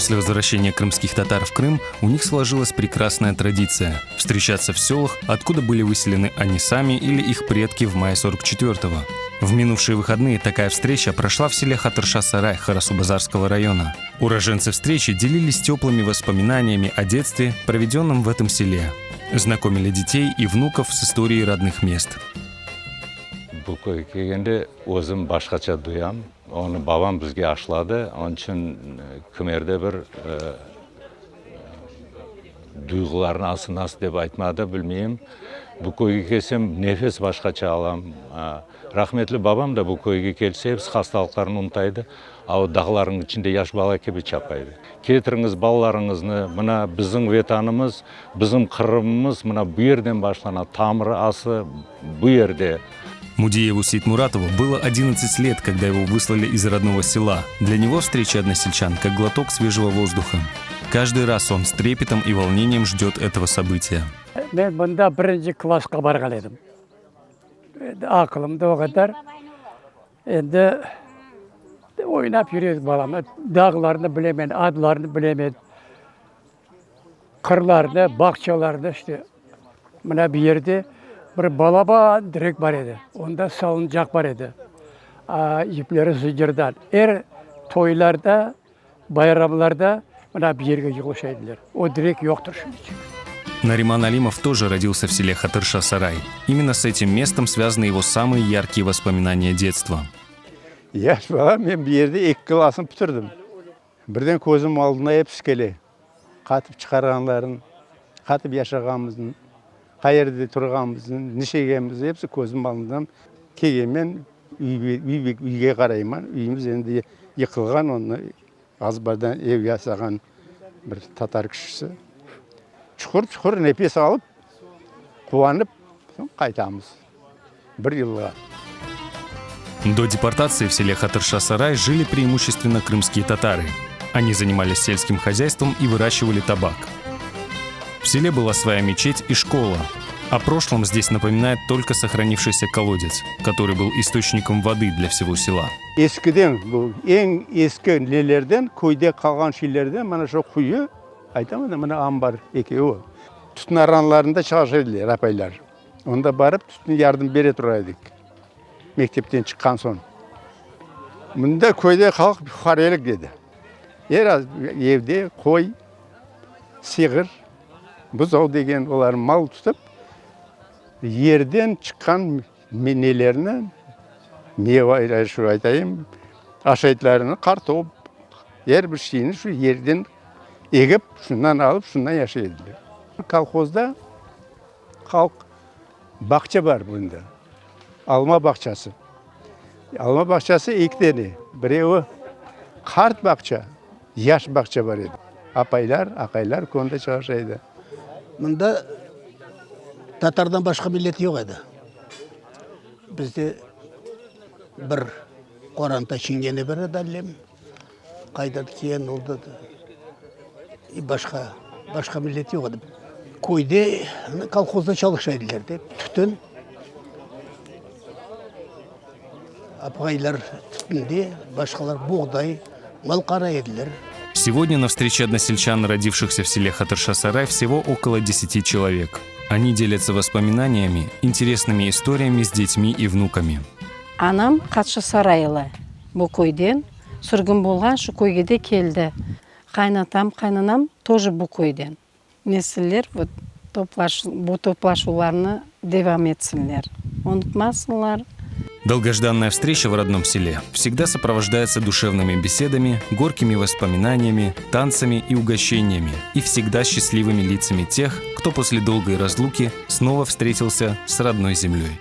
После возвращения крымских татар в Крым у них сложилась прекрасная традиция – встречаться в селах, откуда были выселены они сами или их предки в мае 44-го. В минувшие выходные такая встреча прошла в селе Хатырша-Сарай Карасубазарского района. Уроженцы встречи делились теплыми воспоминаниями о детстве, проведенном в этом селе. Знакомили детей и внуков с историей родных мест. Bu köyge kelgende özüm başqaça duyam. Onı babam bizge aşladı. Onıñ içün kimerde bir duyğularnı asıl nasıl dep aytmağa da bilmeyim. Bu köyge kelsem, nefes başqaça alam. Rahmetli babam da bu köyge kelse, episi hastalıqlarını unuta edi. A o dağlarnıñ içinde yaş bala kibi çapa edi. Ketiriñiz balalarıñıznı, mına bizim Vetanımız, bizim Qırımımız mına bu yerden başlana, tamırı, ası bu yerde. Мудиеву Сейтмуратову было 11 лет, когда его выслали из родного села. Для него встреча односельчан как глоток свежего воздуха. Каждый раз он с трепетом и волнением ждет этого события. Men mında birinci klassqa barğan edim. Endi aqılımda o qadar. Endi oynap yüre edik balam. Dağlarnı bilemen, adlarını bilemen. Qırlarnı, bağçalarnı işte. Mına bir yerde bir balaban direk bar edi. Onda salıncaq bar edi. İpleri zıncırdan. Er toylarda, bayramlarda mına bir yerge yığılışa ediler. O direk yoqtır şimdi. Нариман Алимов тоже родился в селе Хатырша-Сарай. Именно с этим местом связаны его самые яркие воспоминания детства. Yaş bala men bu yerde eki klassnı bitirdim. Birden közüm aldına episi kele. Qatıp çıqarğanların, qatıp yaşağanımıznı, qayerde turğanımıznı, nişegenimizni episi közüm aldından kelgenmen üyge qarayman. Üyümiz endi yıqılğan, onı azbardan ev yasağan bir tatar kişisi. Çuqur-çuqur nefes alıp, quvanıp, soñ qaytamız bir yılğa. До депортации в селе Хатырша-Сарай жили преимущественно крымские татары. Они занимались сельским хозяйством и выращивали табак. В селе была своя мечеть и школа. О прошлом здесь напоминает только сохранившийся колодец, который был источником воды для всего села. Eskiden, bu eñ eski nelerden, köyde qalğan şeylerden mana şu quyu, aytam da, mına ambar ekevi. Tütün aranlarında çalışa ediler apaylar. Onda barıp tütün yardım bere tura edik, mektepten çıqqan soñ. Mında köyde halq fuqarelik edi. Er az evde qoy, sığır, buzav degen olar mal tutıp, yerden çıqqan nelerni, meva, şu aytayım, aşaytlarını, qartop, er bir şeyni şu yerden egip, şundan alıp, şundan yaşay ediler. Kolhozda Halq bağça bar bunda, alma bağçası. Alma bağçası eki tane, birevi qart bağça, yaş bağça bar edi. Apaylar, aqaylar könde çalışa edi. Mında tatardan başqa millet yoq edi. Bizde bir qoranta çingene bar edi allem. Qayda kelgen oldı, başqa, başqa millet yoq edi. Köyde, kolhozda çalışa ediler de, tütün, apaylar tütünde, başqalar boğday, mal qaray ediler. Сегодня на встрече односельчан, родившихся в селе Хатырша-Сарай, всего около 10 человек. Они делятся воспоминаниями, интересными историями с детьми и внуками. Anam Hatşasaraylı, bu köyden, sürgün bolğan şu köyge de keldi. Qaynatam, qaynanam тоже bu köyden. Nesiller vot toplaş, bu toplaşuvlarnı devam etsinler, unutmasınlar. Долгожданная встреча в родном селе всегда сопровождается душевными беседами, горькими воспоминаниями, танцами и угощениями, и всегда счастливыми лицами тех, кто после долгой разлуки снова встретился с родной землей.